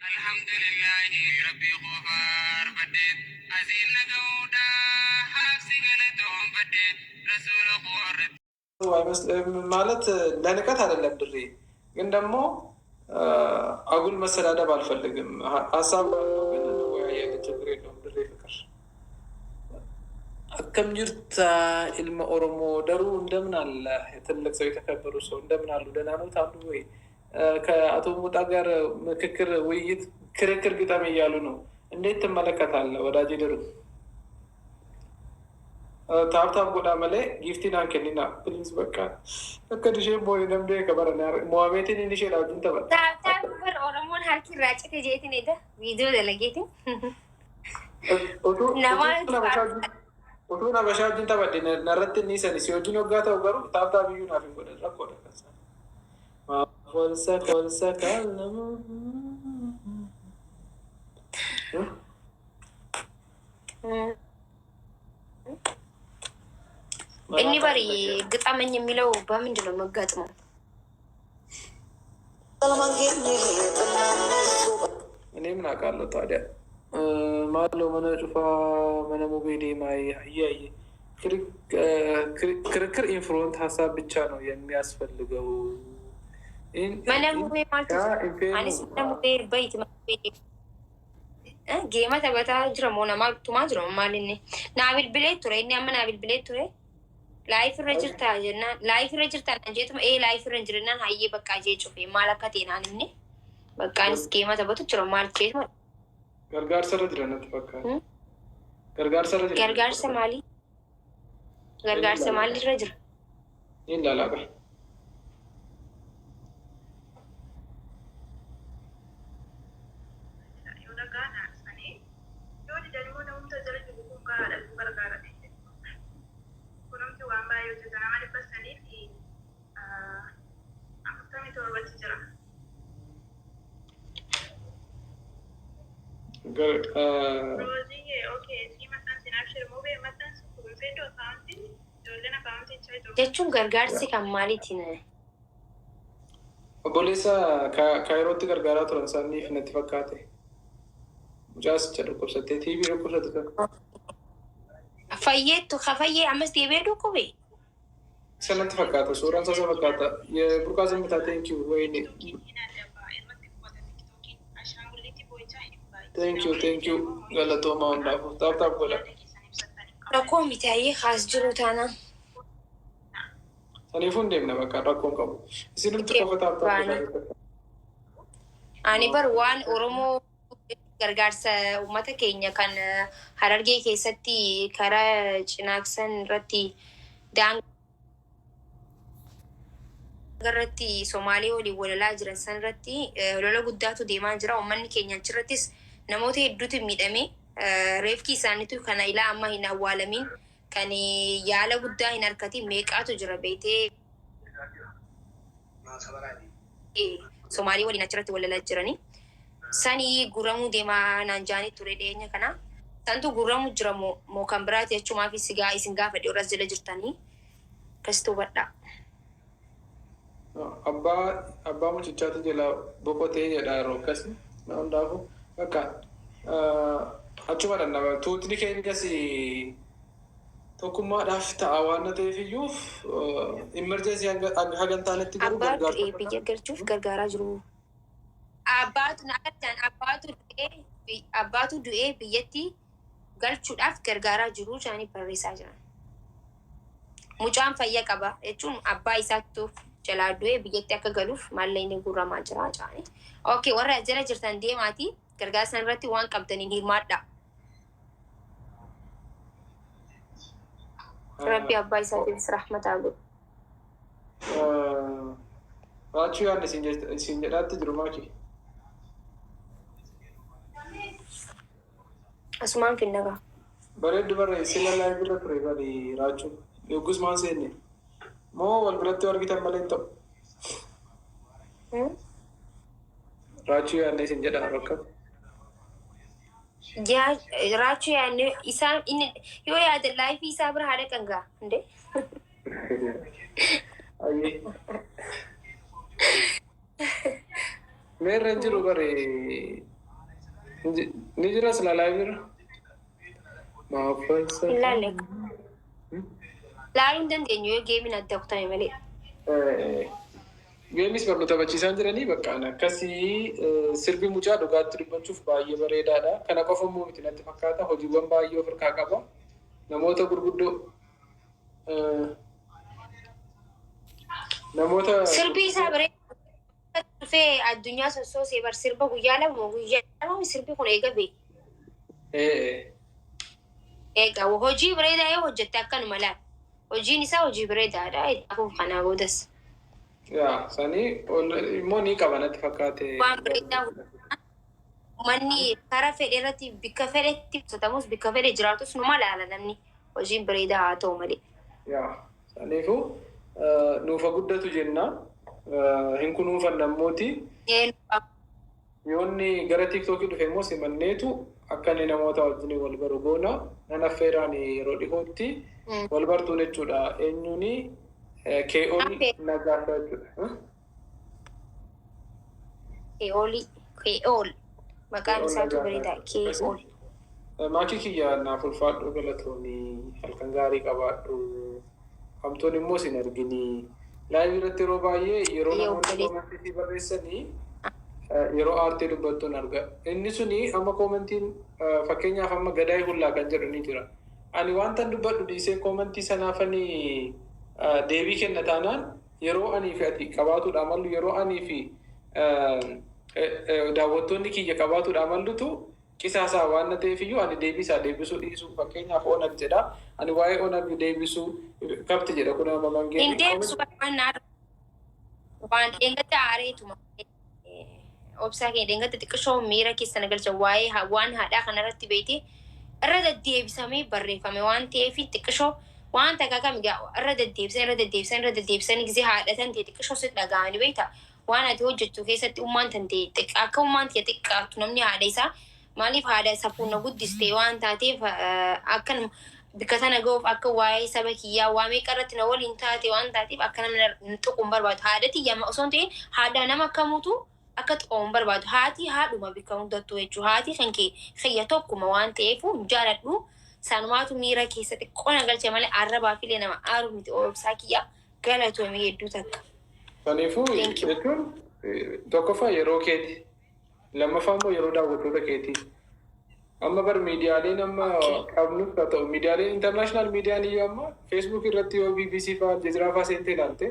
Alhamdulillahi Rabbii koo faarfadhe Asiin na ga'uudhaaf si galatoomfadhe Rasuula koo irratti. ማለት ለንቀት አይደለም ድሬ ግን ደግሞ አጉል መሰዳደብ አልፈልግም። ሀሳብ ካለው ግን እንወያያለን፣ ችግር የለውም። ድሬ ፍቅር akkam jirta ilma Oromoo daruu እንደምን አለ? ትልቅ ሰው የተከበሩ ሰው እንደምን አሉ? ደህና ነው አሉ ወይ? ከአቶ ሞጣ ጋር ምክክር፣ ውይይት፣ ክርክር ግጠም እያሉ ነው። እንዴት ትመለከታለህ ወዳጄ ድሩ? Tap tap godhaa malee giiftii naan kenninaa please. Bakka akka isheen moo'ee namni beeka bara mo'ameetiin inni isheedha wajjin taphata. Tap tap bar Oromoon harki irraa cite jeetiin eda viidiyoo dalageetiin. Utuu Namaan utuu Habashaa wajjin taphadhe narratti inni isani si wajjin hoggaa ta'u garuu tap tap iyyuu naaf hin godhan, rakkoodha kan isaan. Maaf wal wal sakaalama. Inni bari ግጠመኝ የሚለው በምንድን ነው መጋጥመው? እኔ ምን አውቃለሁ ታዲያ። Maaloo mana cufaa mana mubee deemaa እያየ ክርክር in front ሀሳብ ብቻ ነው የሚያስፈልገው። Mana mubee maaltu jira? Anis mana mubee bayti mana mubee game taphataa jira moo namaa tumaa jira moo maal inni? Naa bilbilee ture, inni amma naa bilbilee ture. Live irra jirtaa jennaan, live irra jirtaa naan jeetuma, ee live irra hin jirennaan hayyee bakka jee cufe. Maal akka ta'e naan inni bakka anis game taphatu jira maal jeetuma. Gargaarsa irra jira natti fakkaata. Gargaarsa irra jira. Gargaarsa maalii? Gargaarsa maalii irra jira? Ni ilaalaa qaba. Yoo dhagaan sanii yoo didan immoo namumta jala jiru kun gahaadha, nu gargaara. Kunumti waan baay'ee hojjeta, nama 347tti jira. Rooziyyee, okay, sii maxxansin, abshir mubee maxxansu kun fedhu akkaawuntii ijoolleen akkaawuntii ichaa jiru. Jechuun gargaarsi kan maaliitiin? Obboleessa Kaayirootti gargaaraa turan isaaniif natti fakkaate. Mucaasicha dhukkubsattee, TB dhukkubsatte tokko. Fayyeettu ka fayyee ammas deebi'ee dhukkube? Isa natti fakkaata. Suuraan isaa isa fakkaata. የቡርቃ ዝምታ thank you ወይኔ Tiktookiin hin adaba irratti qubata, tiktookiin ashaangulliitii boo'ichaa hin baay'isina. Thank you, thank you, galatoomaa hundaafuu tap tap godha. Yaada keessan ibsattaniif qabu. Rakkoo miti, hayyee kaas jiru taanaan. Saniifuu hin deemna, bakka rakkoon qabu. Isinumti qofa tap tap godha. Ani bar waan Oromoo gargaarsa uummata keenya kan Harargee keessatti karaa Cinaaksan irratti, daangaa irratti Somaalee waliin walalaa jiran san irratti lola guddaatu deemaa jira. Uummanni keenya achirrattis namoota hedduutu miidhame. Reefki isaaniitu kana ilaa amma hin awwaalamin, kan yaala guddaa hin argatin meeqaatu jira beetee Somaalii waliin achirratti walalaa jiranii. Sanii guramuu deemaa naan jaanii ture dhiyeenya kana. Santu guramuu jira moo kan biraati jechuumaa fi sigaa isin gaafadhe, warra as jala jirtanii. Akkasitti hubadhaa. Abbaa mucichaatu jala boqotee jedha yeroo akkasi na hundaafuu bakka achuma dhandhama tuutni keenyas tokkummaadhaaf ta'a waan ta'eef iyyuu emergency haga hin taanetti garuu Abbaa gargaarsa du'ee biyya galchuuf gargaaraa jiru. Abbaatu na agartaan, abbaatu du'ee biyyatti galchuudhaaf gargaaraa jiru jedhanii barreessaa jiran. Mucaan fayya qaba jechuun abbaa isaattu jalaa du'ee biyyatti akka galuuf maallaqni guuramaa jira jedhanii. Okay, warra as jala jirtan deemaati gargaarsa irratti waan qabdaniin hirmaadhaa. Rabbi abbaa isaatiifis rahmataa godhu. Raachuu yaadne siin jedhaatti jiru maaki. Asumaan finnagaa. Bareeddu barreessee lallaa bira ture bari raachuun. Yoggus maan seenne? Moo wal biratti argitan malee hin ta'u? Raachuu yaadne siin jedha bakka. Yaa raachuu yaadne isaan inni yoo yaada live isaa bira haa dhaqan gaa hundee. Ayyee. Meerra hin jiru bare, ni jira sila live irra. Maafasa. Hin laalle. Laaluu hin dandeenyu yoo gameiin adda kutame malee. Gameis barnoota taphachiisaan jiranii bakka akkasii. Sirbi mucaa dhugaatti dubbachuuf baay'ee bareedaadha. Kana qofa immoo miti natti fakkaata, hojiiwwan baay'ee of harkaa qaba. Namoota gurguddoo, namoota Sirbi isaa bareedaa dhufee addunyaa sossoosee bar, sirba guyyaa 2, guyyaa 2 sirbi kun eega bee. Egaa hojii bareedaa yoo hojjette akkanuma laal. Hojiin isaa hojii bareedaadha. Itti kanaa boodas. Yaa, sanii immoo ni qaba natti fakkaate. Waan bareedaa manni karaa fedhe irratti, bikka fedhetti ibsatamus, bikka fedhe jiraatus numa laala namni, hojiin bareedaa haa ta'u malee. Yaa, saniifuu nuufa guddatu jenna. Hin kunuunfanna ammooti. Yoonni gara TikTokii dhufe immoo simanneetu akka inni namoota wajjin wal baru goona. Nan affeeraan yeroo dhihootti wal bartuun jechuudha. Eenyuuni kee'oon nagaasa jechuudha. Kee'oolii. Kee'ool. Maqaan isaatu bareedaa. Kee'ool. Maakii kiyya, naaf ulfaadhu, galatoomii, halkan gaarii qabaadhu. Hamtuun immoo sin arginii. Live irratti yeroo baay'ee yeroo namoonni commentii barreessanii, yeroo aartee dubbattuun arga. Inni suni amma commentiin, fakkeenyaaf amma "gadaay hullaa" kan jedhu ni jira. Ani wanta dubbadhu dhiisee commentii sanaafanii deebii kenna taanaan, yeroo anii fi ati qabaatuudha mallu, yeroo anii fi daawwattoonni kiyya qabaatuudha mallutu qisaasaa waan na ta'eef iyyuu ani deebii isaa deebisuu dhiisuu. Fakkeenyaaf ONG jedha, ani waa'ee ONG deebisuu kabti jedha kun amma mangeen. Hin deebisu, waan waan dheengatta aareetuma. Obsaa keenya dheengatta xiqqishoo miira keessa na galcha, waa'ee waan haadhaa kanarratti beekte irra deddeebisamee barreeffame waan ta'eef, xiqqishoo waan takka kam irra deddeebisan, irra deddeebisan, irra deddeebisan, gisee haadhatan ta'e xiqqishoo sitti dhaga'anii beekta. Waan ati hojjettu keessatti ummaan tan ta'e akka ummaan ta'e xiqqaattu, namni haadha isaa maaliif, haadha safuun na guddiste waan taateef, akka bikka tana ga'uuf, akka waa'ee saba kiyyaa waa meeqa irratti na waliin taate waan taateef, akka namni tuqu hin barbaadu. Haadha tiyya osoo hin ta'in haadha nama kamuutu akka tuqamu hin barbaadu. Haati haadhuma bikka hundattuu jechuudha. Haati kan kee kiyya tokkuma waan ta'eef hin jaaladhu. Sanumaatu miira keessa xiqqoo na galche malee arrabaa filee nama aaru miti. Obsaa kiyya, galatoomii hedduu takka. Kanaafuu jechuun tokkoffaa yeroo keeti. Lammaffaa immoo yeroo daawwattoota keetii. Amma bar miidiyaaleen amma qabnus haa ta'u, miidiyaaleen international miidiyaan iyyuu amma Facebook irratti yoo BBC fa'aa, Aljazeeraa fa'aa seentee ilaalte,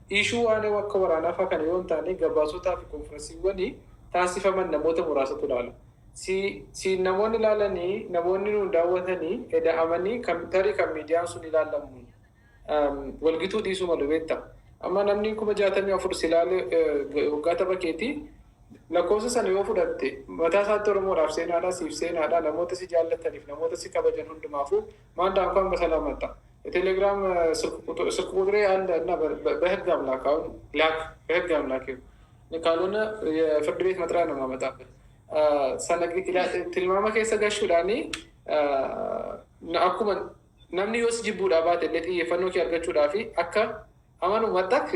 issue waan akka waraanaa fa'aa kana yoo hin taane, gabaasotaa fi konferensiiwwan taasifaman namoota muraasatu ilaala. Si namoonni ilaalanii, namoonni nuun daawwatanii eda'amanii kan tarii kan miidiyaan sun ilaalamu walgituu dhiisuu malu, beekta. Amma namni 64,000 si ilaale waggaa tapha keetii lakkoofsa sana yoo fudhatte, mataa isaatti Oromoodhaaf seenaadha, siif seenaadha, namoota si jaallataniif, namoota si kabajan hundumaafuu ማን እንኳን በሰላም መጣ። የቴሌግራም ስልክ ቁጥሬ አለ እና በህግ አምላክ አሁን ላክ፣ በህግ አምላክ ካልሆነ የፍርድ ቤት መጥሪያ ነው የማመጣበት። Tilmaama keessa gashuudhaani akkuma namni yoo si jibbuudhaa baate illee xiyyeeffannoo kee argachuudhaa fi akka amanu maxxak,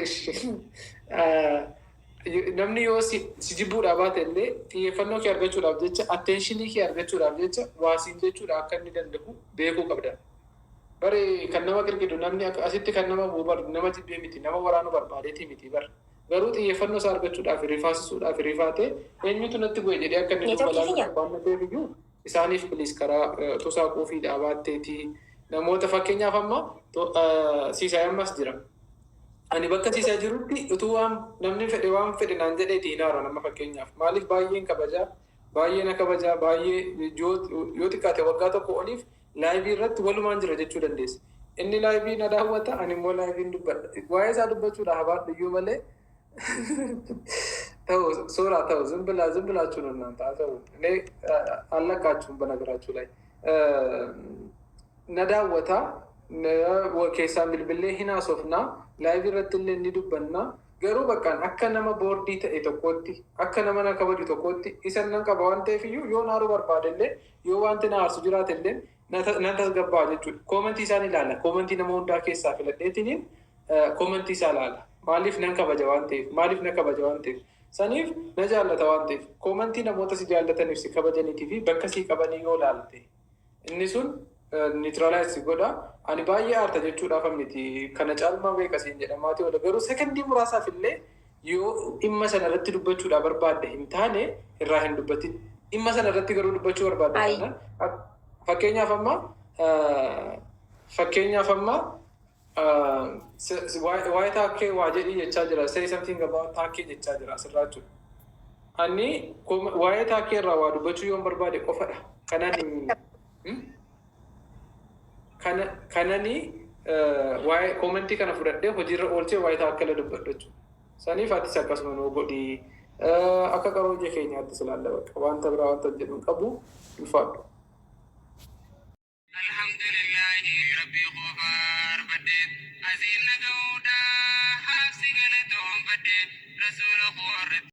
namni yoo si jibbuudhaa baate illee xiyyeeffannoo kee argachuudhaaf jecha, attentionii kee argachuudhaaf jecha waasiin jechuudha akka inni danda'u beekuu qabda. Bari kan nama qirqidu namni asitti kan nama bu'u bar nama jibbee miti, nama waraanuu barbaadeeti miti bar. Garuu xiyyeeffannoo isaa argachuudhaaf, rifaasisuudhaaf, rifaatee eenyutu natti bu'e jedhee akka inni duuba laalu waan ta'eef iyyuu isaaniif please karaa tusaa quufii dhaabaatteetii namoota, fakkeenyaaf amma Siisaay ammas jira. Ani bakka Siisaay jirutti utuu waan namni fedhe waan fedhe naan jedheeti hin haaran. Amma fakkeenyaaf maaliif, baay'een kabajaa, baay'ee na kabajaa, baay'ee yoo xiqqaate waggaa tokko oliif liveii irratti walumaan jira jechuu dandeessa. Inni liveii na daawwata, ani immoo liveiin dubbadha. Waa'ee isaa dubbachuudha habaadhu iyyuu malee ተው ሶራ ተው፣ ዝም ብላ ዝም ብላችሁ ነው እናንተ ተው። እኔ አልለቃችሁም። በነገራችሁ ላይ na daawwata, keessaan bilbilee hin haasofnaa, liveii irratti illee ni dubbanna. Garuu bakkaan akka nama boordii ta'e tokkootti, akka nama na kabaju tokkootti isa nan qaba waan ta'eef iyyuu, yoo naaruu barbaade illee, yoo wanti na aarsu jiraate illee nan tasgabbaa jechuudha. Commentii isaan ilaala. Commentii nama hundaa keessaa filadheetiniin commentii isaa ilaala. Maaliif, nan kabaja waan ta'eef. Maaliif, na kabaja waan ta'eef. Saniif na jaallata waan ta'eef comment namoota si jaallataniif si kabajaniitii fi bakka si qabanii yoo laalte inni sun neutralize si godha. Ani baay'ee aarta jechuudhaaf miti, kana caalmaa beeka siin jedhamaati oola, garuu sekondii muraasaaf illee yoo dhimma sana irratti dubbachuudhaaf barbaadde hin taane irraa hin dubbatin. Dhimma sana irratti garuu dubbachuu barbaadde taanaan, fakkeenyaaf amma waa'ee taakkee waa jedhii jechaa jira. "Say something about taakkee" jechaa jira asirraa jechuudha. Ani waa'ee taakkee irraa waa dubbachuu yoon barbaade qofadha. Kanani waa'ee comment kana fudhadhee hojiirra oolchee waa'ee taakkee dubbadhu jechuudha. Saniif atis akkasuma nuu godhii, akka qaroo ija keenyaatti ilaalla, bakka wanta biraa wanta jedhu hin qabu, ulfaadhu. Alhamdulillahi rabbii qofaar badde asiin naga'uudha haafsi galatoonfadhe rasuula koo irratti.